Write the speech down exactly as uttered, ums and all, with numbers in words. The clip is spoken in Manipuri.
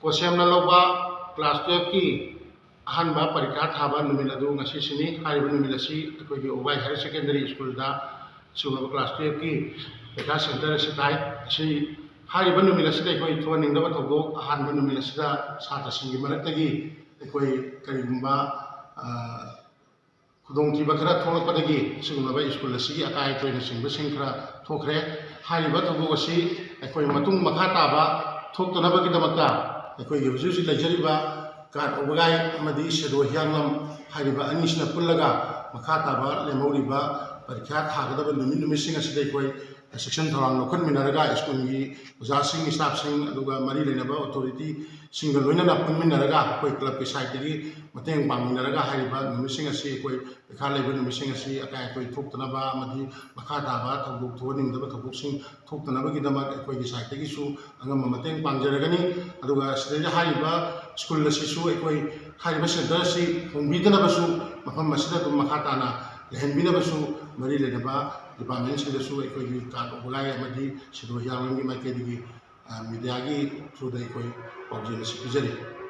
ꯀꯣꯁꯦꯝꯅ ꯂꯧꯕ ꯀ꯭ꯂꯥꯁ ꯇꯨꯌꯦꯜꯐꯀꯤ ꯑꯍꯥꯟꯕ ꯄꯔꯤꯈꯥ ꯊꯥꯕ ꯅꯨꯃꯤꯠ ꯑꯗꯨ ꯉꯁꯤꯁꯤꯅꯤ꯫ ꯍꯥꯏꯔꯤꯕ ꯅꯨꯃꯤꯠ ꯑꯁꯤ ꯑꯩꯈꯣꯏꯒꯤ ꯎꯕꯥꯏ ꯍꯥꯌꯔ ꯁꯦꯀꯦꯟꯗꯔꯤ ꯁ꯭ꯀꯨꯜꯗ ꯁꯤꯒꯨꯝꯂꯕ ꯀ꯭ꯂꯥꯁ ꯇꯨꯌꯦꯜꯐꯀꯤ ꯄꯔꯤꯈꯥ ꯁꯦꯟꯇꯔ ꯑꯁꯤ ꯇꯥꯏ꯫ ꯑꯁꯤ ꯍꯥꯏꯔꯤꯕ ꯅꯨꯃꯤꯠ ꯑꯁꯤꯗ ꯑꯩꯈꯣꯏ ꯊꯣꯛꯍꯟꯅꯤꯡꯗꯕ ꯊꯧꯗꯣꯛ, ꯑꯍꯥꯟꯕ ꯅꯨꯃꯤꯠ ꯑꯁꯤꯗ ꯁꯥꯇ꯭ꯔꯁꯤꯡꯒꯤ ꯃꯔꯛꯇꯒꯤ ꯑꯩꯈꯣꯏ ꯀꯔꯤꯒꯨꯝꯕ, ꯑ, ꯈꯨꯗꯣꯡꯊꯤꯕ ꯈꯔ ꯊꯣꯛꯂꯛꯄꯗꯒꯤ ꯑꯁꯤꯒꯨꯝꯂꯕ ꯁ꯭ꯀꯨꯜ ꯑꯁꯤꯒꯤ ꯑꯀꯥꯏ ꯑꯇꯣꯏꯅꯆꯤꯡꯕꯁꯤꯡ ꯈꯔ ꯊꯣꯛꯈ꯭ꯔꯦ꯫ ꯍꯥꯏꯔꯤꯕ ꯊꯧꯗꯣꯛ ꯑꯁꯤ ꯑꯩꯈꯣꯏ ꯃꯇꯨꯡ ꯃꯈꯥ ꯇꯥꯕ ꯊꯣꯛꯇꯅꯕꯒꯤꯗꯃꯛꯇ ꯑꯩꯈꯣꯏꯒꯤ ꯍꯧꯖꯤꯛ ꯍꯧꯖꯤꯛ ꯂꯩꯖꯔꯤꯕ ꯀꯥꯔꯠ ꯑꯣꯕꯒꯥꯏ ꯑꯃꯗꯤ ꯁꯦꯗꯣ ꯍꯤꯌꯥꯡꯂꯝ ꯍꯥꯏꯔꯤꯕ ꯑꯅꯤꯁꯤꯅ ꯄꯨꯜꯂꯒ ꯃꯈꯥ ꯇꯥꯕ ꯂꯦꯝꯍꯧꯔꯤꯕ ꯄꯔꯤꯈ꯭ꯌꯥ ꯊꯥꯒꯗꯕ ꯅꯨꯃꯤꯠ ꯅꯨꯃꯤꯠꯁꯤꯡ ꯑꯁꯤꯗ ꯑꯩꯈꯣꯏ ꯆꯦꯛꯁꯤꯟ ꯊꯧꯔꯥꯡ ꯂꯧꯈꯠꯃꯤꯟꯅꯔꯒ ꯁ꯭ꯀꯨꯜꯒꯤ ꯑꯣꯖꯥꯁꯤꯡ, ꯁ꯭ꯇꯥꯐꯁꯤꯡ, ꯑꯗꯨꯒ ꯃꯔꯤ ꯂꯩꯅꯕ ꯑꯣꯊꯣꯔꯤꯇꯤꯁꯤꯡꯒ ꯂꯣꯏꯅꯅ ꯄꯨꯟꯃꯤꯟꯅꯔꯒ ꯑꯩꯈꯣꯏ ꯀ꯭ꯂꯕꯀꯤ ꯁꯥꯏꯠꯇꯒꯤ ꯃꯇꯦꯡ ꯄꯥꯡꯃꯤꯟꯅꯔꯒ ꯍꯥꯏꯔꯤꯕ ꯅꯨꯃꯤꯠꯁꯤꯡ ꯑꯁꯤ ꯑꯩꯈꯣꯏ ꯄꯩꯈꯥ ꯂꯩꯕ ꯅꯨꯃꯤꯠꯁꯤꯡ ꯑꯁꯤ ꯑꯀꯥꯏ ꯑꯇꯣꯏ ꯊꯣꯛꯇꯅꯕ ꯑꯃꯗꯤ ꯃꯈꯥ ꯇꯥꯕ ꯊꯧꯗꯣꯛ ꯊꯣꯛꯍꯟꯅꯤꯡꯗꯕ ꯊꯧꯗꯣꯛꯁꯤꯡ ꯊꯣꯛꯇꯅꯕꯒꯤꯗꯃꯛ ꯑꯩꯈꯣꯏꯒꯤ ꯁꯥꯏꯠꯇꯒꯤꯁꯨ ꯑꯉꯝꯕ ꯃꯇꯦꯡ ꯄꯥꯡꯖꯔꯒꯅꯤ꯫ ꯑꯗꯨꯒ ꯁꯤꯗꯩꯗ ꯍꯥꯏꯔꯤꯕ ꯁ꯭ꯀꯨꯜ ꯑꯁꯤꯁꯨ ꯑꯩꯈꯣꯏ ꯍꯥꯏꯔꯤꯕ ꯁꯦꯟꯇꯔ ꯑꯁꯤ ꯍꯣꯡꯕꯤꯗꯅꯕꯁꯨ, ꯃꯐꯝ ꯑꯁꯤꯗ ꯑꯗꯨꯝ ꯃꯈꯥ ꯇꯥꯅ ꯂꯩꯍꯟꯕꯤꯅꯕꯁꯨ ꯃꯔꯤ ꯂꯩꯅꯕ ꯗꯤꯄꯥꯔꯠꯃꯦꯟꯁꯤꯡꯗꯁꯨ ꯑꯩꯈꯣꯏꯒꯤ ꯀꯥꯔꯠ ꯑꯣꯕꯒꯥꯏ ꯑꯃꯗꯤ ꯁꯦꯗꯣ ꯍꯤꯌꯥꯡꯂꯝꯒꯤ ꯃꯥꯏꯀꯩꯗꯒꯤ, ꯑ, ꯃꯤꯗꯤꯌꯥꯒꯤ ꯊ꯭ꯔꯨꯗ ꯑꯩꯈꯣꯏ ꯄꯥꯎꯖꯦꯜ ꯑꯁꯤ ꯄꯤꯖꯔꯤ꯫